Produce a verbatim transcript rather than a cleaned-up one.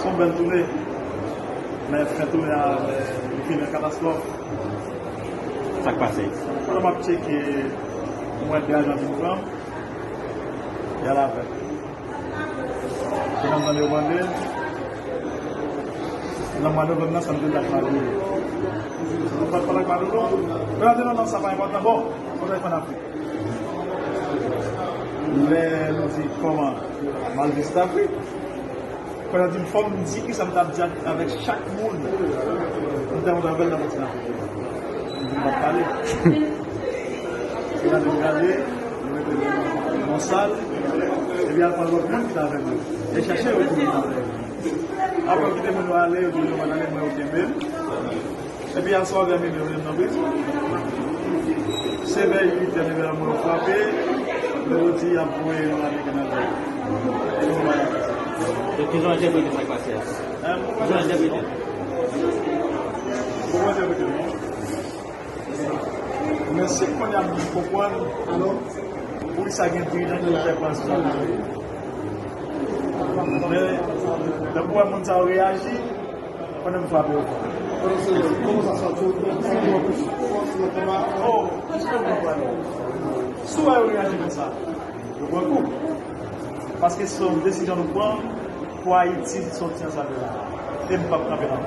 Yon bèl tounen. Men fen tounen a, li fini an katastwòf. Sa k pase? Pandan m ap tcheke, m wè de ajan vin pran m. Y al avè m. Pandan m tande yo mande m, nan mwa novanm nan, sa m te di ak Madoulo. Sa m pa t pale ak Madoulo. Yo di non, non, sa pa enpòtan. Bon, fò nou al fè ann Afrik. Lè nou di kòman, m al vizite Afrik. Kounye a di m fò m di kisa m t ap di ak, avèk chak moun m te rankontre avè l nan kontinan. M di m p ap pale. Kounye a di m gade, m mete nan sal, epi al pran lòt moun ki t avè m yo. E chache yo pou vin avè m. Apre yo kite moun yo ale, yo di yo pa t ale, mwen yo kenbe m. Epi aswè vè minuit yo jwenn nan prizon. Se vè uit è, nèf è mwen yo frape, lè yo di y ap voye yon Ameriken nan zòn. E nou bay. Donk, kijan w entèprete sa k pase a? Hein? Kijan w entèprete? Ou konn entèprete, non? Men se kounye a m konprann poukisa gen dirijan ki fè pran sa. Men, lè m wè moun sa yo reyaji, pandan m frape yo. Oh, si w wè yo reyaji konsa, yo pran kou. Paske se yon desizyon nou pran pou Ayiti sòti nan sa nou ye la. E m p ap kanpe la.